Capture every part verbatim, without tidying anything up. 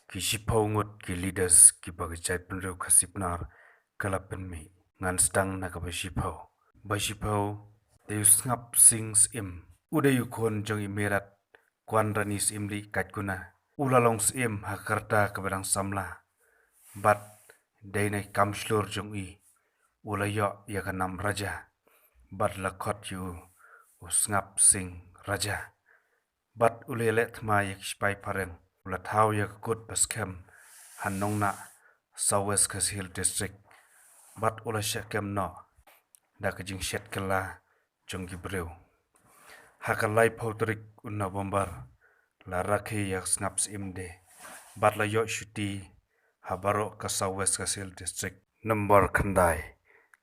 ki shiphew ngut ki leaders kiba ka jaitbynriew Khasi Pnar ka la pynmih. Ngan sdang na kaba shiphew. Ba shiphew, dei u Sngap Sing Syiem. U dei u khun jong i Meirat Kwanrani Syiemlieh Kaitkuna. U la long syiem ha ka rta kaba dang samla. Bad dei na i kam shlur jong i, u la ïoh ïa ka nam Raja. Bad la khot ïa u, u Sngap Sing Raja. Bad u la ïaleh thma ïa ki shipai phareng. U la thaw ïa ka kut ba skhem ha Nongnah, South West Khasi Hills District. Bad u la shah kem noh da ka jingshet kylla jong ki briew. Ha ka laiphew tarik u November la rakhe ïa ka Sngap Syiem Day. Bad la ïoh shuti ha baroh ka South West Khasi Hills District. Number khyndai,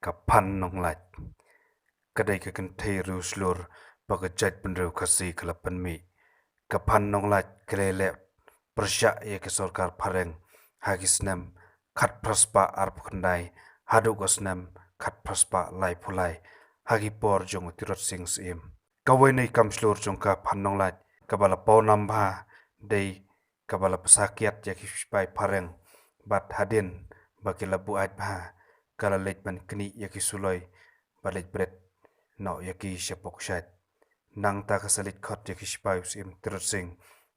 ka Phan Nonglait. Ka dei ka kynthei riewshlur ba ka jaitbynriew Khasi ka la pynmih. Ka Phan Nonglait ka la ïaleh pyrshah ïa ka sorkar phareng ha ki snem khatphra spah arphew khyndai haduh ka snem khatphra spah laiphew lai ha ki por jong u Tirot Sing Syiem. Kawei na i kam shlur jong ka Phan Nonglait kaba la pawnam bha dei kaba la pynsakiat ïa ki shipai phareng, bad hadien ba ki la buaid bha, ka la leit ban knieh ïa ki suloi, bad leit bret noh ïa ki sha pok shait. Nangta ka sa leit khot ïa ki shipai u Syiem Tirot Sing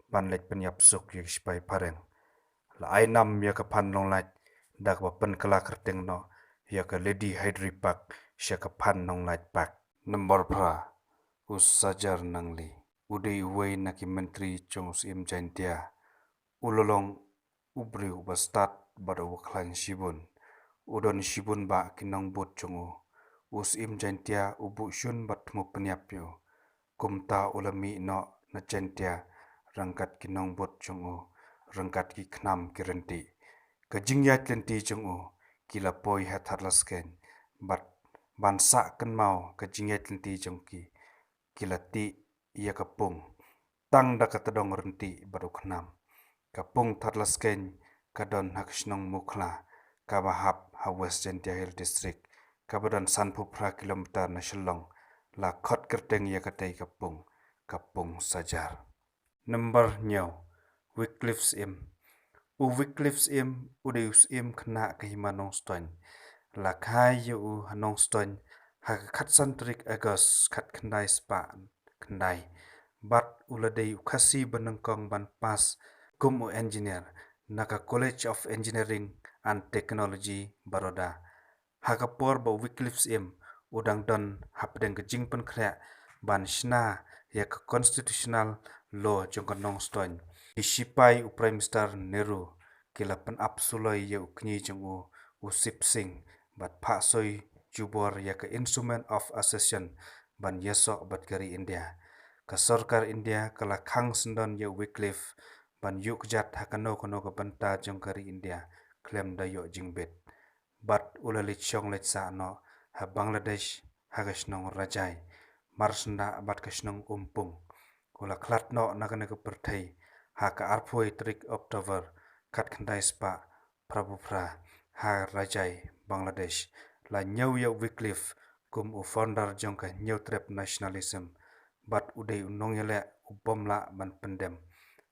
ban leit pynïap suk ïa ki shipai phareng. La ai nam ïa ka Phan Nonglait da kaba pynkylla kyrteng noh ïa ka Lady Hyderi Park sha ka Phan Nonglait Park. Number phra, u Sajar Nangli. U dei uwei na ki myntri jong u Syiem Jaintia. U la long u briew uba stad bad uba khlaiñ shibun. U don shibun bah ki nongbud jong u. U Syiem Jaintia u buh shun bad thmu pynïap ïa u. Kumta u la mih noh na Jaintia ryngkat ki nongbud jong u, ryngkat ki khnam ki ryntih. Ka jingïaid lynti jong u ki la poi ha Thadlaskein, bad ban sah kynmaw ka jingïaid lynti jong ki, ki la tih ïa ka pung tang da ka tdong ryntih bad u khnam. Ka pung Thadlaskein ka don ha ka shnong Mukhla, kaba hap ha West Jaintia Hills District, kaba don sanphew phra kilometer na Shillong. La khot kyrteng ïa katei ka pung, ka pung Sajar. Number hynñiew, Wycliffe Syiem. U Wycliffe Syiem u dei u syiem khynnah ka Hima Nongstoiñ. La kha ïa u ha Nongstoiñ ha ka khatsan tarik August khatkhyndai spah khyndai. Bad u la dei u Khasi ba nyngkong ban pass kum u engineer na ka College of Engineering and Technology, Baroda. Ha ka por ba u Wycliffe Syiem u dang don hapdeng ka jingpynkhreh ban shna ïa ka constitutional law jong ka Nongstoiñ, ki shipai u Prime Minister Nehru ki la pynap suloi ïa u kñi jong u, u Sip Sing, bad phah soi jubor ïa ka Instrument of Accession ban ïasoh bad ka ri India. Ka sorkar India ka la khang syndon ïa u Wycliffe ban ïuh kjat ha kano kano ka bynta jong ka ri India khlem da ïoh jingbit. Bad u la leit shong leit sah noh ha Bangladesh, ha ka shnong Rajai, marsyndah bad ka shnong Umpung. U la khlad noh na kane ka pyrthei ha ka arphew tarik October khatkhyndai spah phraphew phra ha Rajai, Bangladesh. La ñiew ïa u Wycliffe kum u founder jong ka Hynñiewtrep nationalism, bad u dei u nongïaleh u bym lah ban pyndem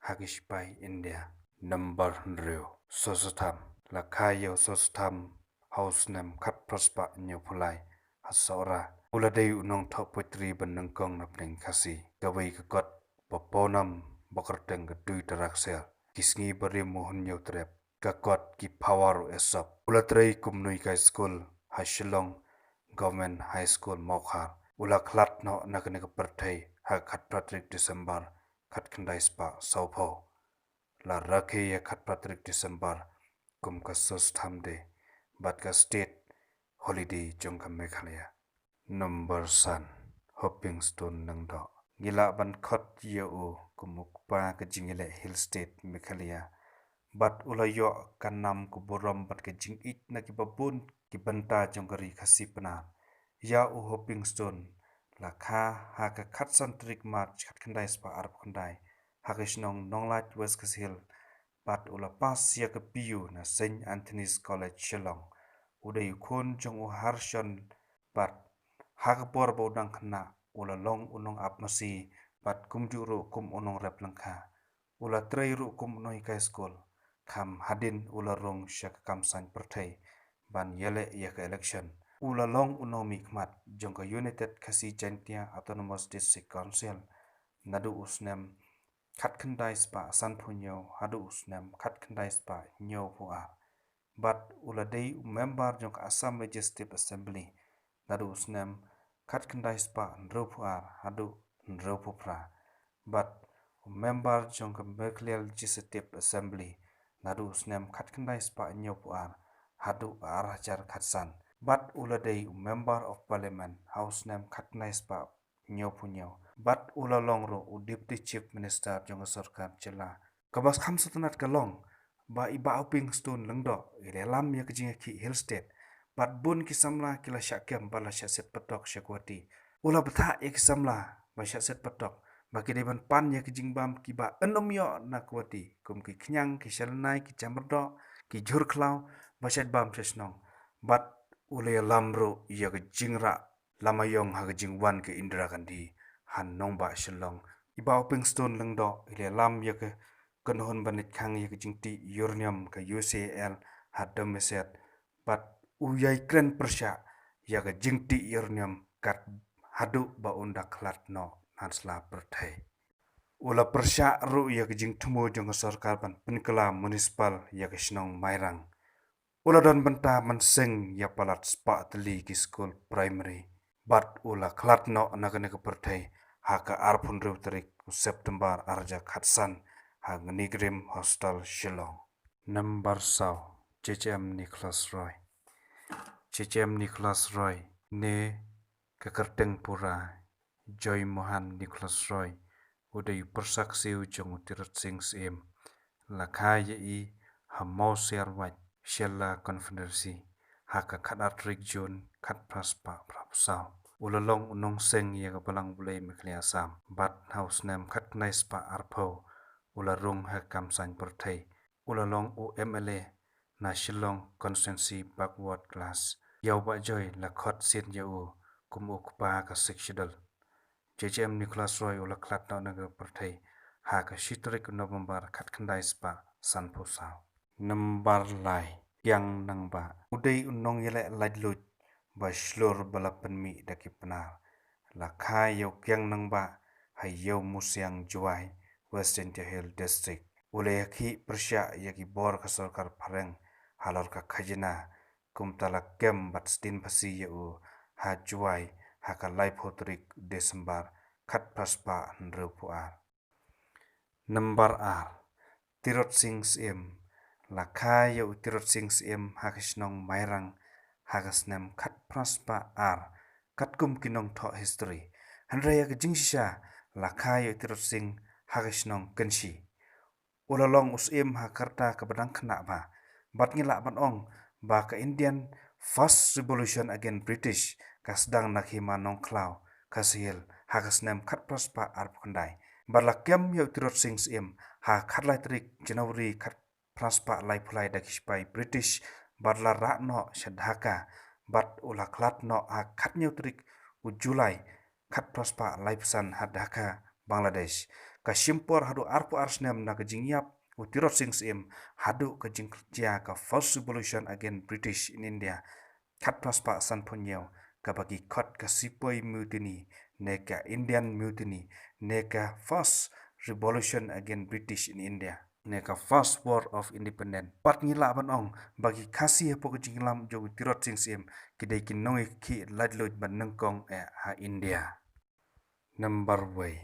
ha ki shipai India. Number hynriew, Sossotham. La kha ïa u Sossotham ha u snem khatphra spah hynñiewphew lai ha Sohra. U la dei u nongthoh poetry ba nyngkong na pdeng Khasi. Kawei ka kot ba pawnam ba kyrteng ka Tui Taraksher, ki sngi ba rim u Hynñiewtrep, ka kot ki Phawar u Esop. U la trei kum u nonghikai skul ha Shillong Government High School, Mawkhar. U la khlad noh na kane ka pyrthei ha khatphra tarik December khatkhyndai spah sawphew. La rakhe ïa khatphra tarik December kum ka Sossotham Day bad ka state holiday jong ka Meghalaya. Number san, Hoping Stone Lyngdoh. Ngi lah ban khot ïa u kum u kpa ka jingïaleh Hill State Meghalaya. Bad u la ïoh ka nam ka burom bad ka jingïeit na kiba bun ki bynta jong ka ri Khasi Pnar. Ïa u Hoping Stone la kha ha ka khatsan tarik March khatkhyndai spah arphew khyndai ha ka shnong Nonglait, West Khasi Hills. Bad u la pass ïa ka P U na Saint Anthony's College, Shillong. U dei u khun jong u Harshon, bad ha ka por ba u dang khynnah u la long u nongap masi bad kumjuh ruh kum u nongrep lyngkha. U la trei ruh kum u nonghikai skul. kham hadien u la rung sha ka kam saiñ pyrthei ban ïaleh ïa ka election. U la long u nongmihkhmat jong ka United Khasi Jaintia Autonomous District Council naduh u snem khatkhyndai spah sanphew hynñiew haduh u snem khatkhyndai spah hynñiewphew ar. Bad u la dei u member jong ka Assam Legislative Assembly naduh u snem khatkhyndai spah hynriewphew ar haduh hynriewphew phra. Bad u member jong ka Meghalaya Legislative Assembly naduh u snem khatkhyndai spah hynñiewphew ar haduh ar hajar khatsan. Bad u la dei u Member of Parliament ha u snem khatkhyndai spah hynñiewphew hynñiew. Bad u la long ruh u Deputy Chief Minister jong ka sorkar jylla. Kaba kham sngewtynnat ka long ba i Bah Hopingstone Lyngdoh i la ïalam ïa ka jingïakhih Hill State. Bad bun ki samla ki la shah kem bad la shah set patok sha Guwahati. U la bthah ïa ki samla ba shah set patok ba ki dei ban pan ïa ki jingbam kiba ym ïoh na Guwahati, kum ki khñiang, ki shalynai, ki jamyrdoh, ki jhur khlaw ba shait bam sha shnong. Bad u la ïalam ruh ïa ka jingrah lama ïong ha ka jingwan ka Indira Gandhi ha nongbah Shillong. I Bah Hopingstone Lyngdoh i la ïalam ïa ka kynhun ban leit khang ïa ka jingtih uranium ka U C I L ha Domiset. Bad u ïai kren pyrshah ïa ka jingtih uranium kat haduh ba un da khlad noh na sla pyrthei. U la pyrshah ruh ïa ka jingthmu jong ka sorkar ban pynkylla municipal ïa ka shnong Mairang. U la don bynta ban seng ïa palat spah tylli ki skul primary. Bad u la khlad noh na kane ka pyrthei ha ka arphew hynriew tarik u September ar hajar khatsan ha Ngani Grim Hostel Shillong. Number saw, J J M Nicholas Roy. J J M Nicholas Roy ne ka kyrteng pura Joy Mohan Nicholas Roy, u dei u pyrsa ksiew jong u Tirot Sing Syiem. La kha ïa i ha Mawsiar Wait, Shella Confederacy, ha ka khatar tarik June khatphra spah phraphew saw. U la long u nongseng ïa ka Balang Blei Meghalaya Assam. Bad ha u snem khatkhyndai spah arphew u la rung ha ka kam saiñ pyrthei. U la long u M L A na Shillong Constituency Backward Class. Ïa u Bah Joy la khot sien ïa u kum u kpa ka Sixth Schedule. J J M Nicholas Roy u la khlad noh na ka pyrthei ha ka shi tarik November khatkhyndai spah sanphew saw. Number lai, Kiang Nangbah. U dei u nongïaleh laitluid ba shlur ba la pynmih da ki Pnar. La kha ïa u Kiang Nangbah ha Ïewmusiang, Jowai, West Jaintia Hills District. U la ïakhih pyrshah ïa ki bor ka sorkar phareng halor ka khajna, kumta la kem bad sdien phasi ïa u ha Jowai ha ka laiphew tarik December khatphra spah hynriewphew ar. Number ar, Tirot Sing Syiem. La kha ïa u Tirot Sing Syiem ha ka shnong Mairang ha ka snem khatphra spah ar, katkum ki nongthoh history. Hynrei ïa ka jingshisha la kha ïa u Tirot Sing ha ka shnong Kynshi. U la long u syiem ha ka rta kaba dang khynnah bha. Bad ngi lah ban ong ba ka Indian First Revolution against British ka sdang na ka hima Nongkhlaw, Khasi Hills, ha ka snem khatphra spah arphew khyndai. Bad la kem ïa u Tirot Sing Syiem ha ka khatlai tarik January khatphra spah laiphew lai da ki sipai British, bad la rah noh sha Dhaka. Bad u la khlad noh ha ka khathynñiew tarik u July khatphra spah laiphew san ha Dhaka, Bangladesh. Ka shim por haduh arphew ar snem na ka jingïap u Tirot Sing Syiem haduh ka jingjia ka First Revolution against British in India khatphra spah sanphew hynñiew, kaba ki khot ka Sepoy Mutiny ne ka Indian Mutiny ne ka First Revolution against British in India ne ka First War of Independence. Bad ngi lah ban ong ba ki Khasi hapoh ka jingïalam jong u Tirot Sing Syiem ki dei ki nongïakhih laitluid ba nyngkong eh ha India. Number wei,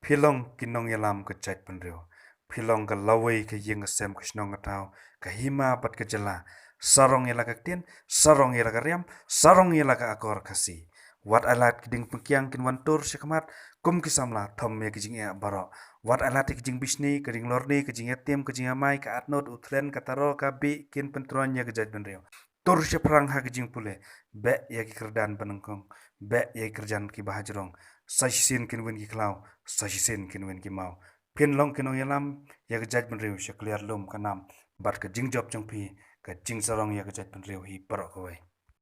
phi long ki nongïalam ka jaitbynriew. Phi long ka lawei ka ïing ka sem ka shnong ka thaw, ka hima bad ka jylla. Sarong ïa la ka ktien, sarong ïa la ka riam, sarong ïa la ka akor Khasi. Wat ai lad ki dieng pynkiang kin wan tur sha khmat kum ki samla, thom ïa ki jingeh baroh. Wat ai lad ïa ki jingbishni, ka jinglorni, ka jingïatim, ka jingïamai, ka atnud, u thlen, ka taro, ka bih, kin pyntroiñ ïa ka jaitbynriew. Tur shaphrang ha ka jingpule, beh ïa ki kyrdan ba nyngkong, beh ïa ki kyrdan kiba hajrong. Sa shisien kin win ki khlaw, sa shisien kin win ki maw. Phin long ki nongïalam ïa ka jaitbynriew sha khlieh lum ka nam, bad ka jingjop jong phi ka jingsarong ïa ka jaitbynriew hi baroh kawei.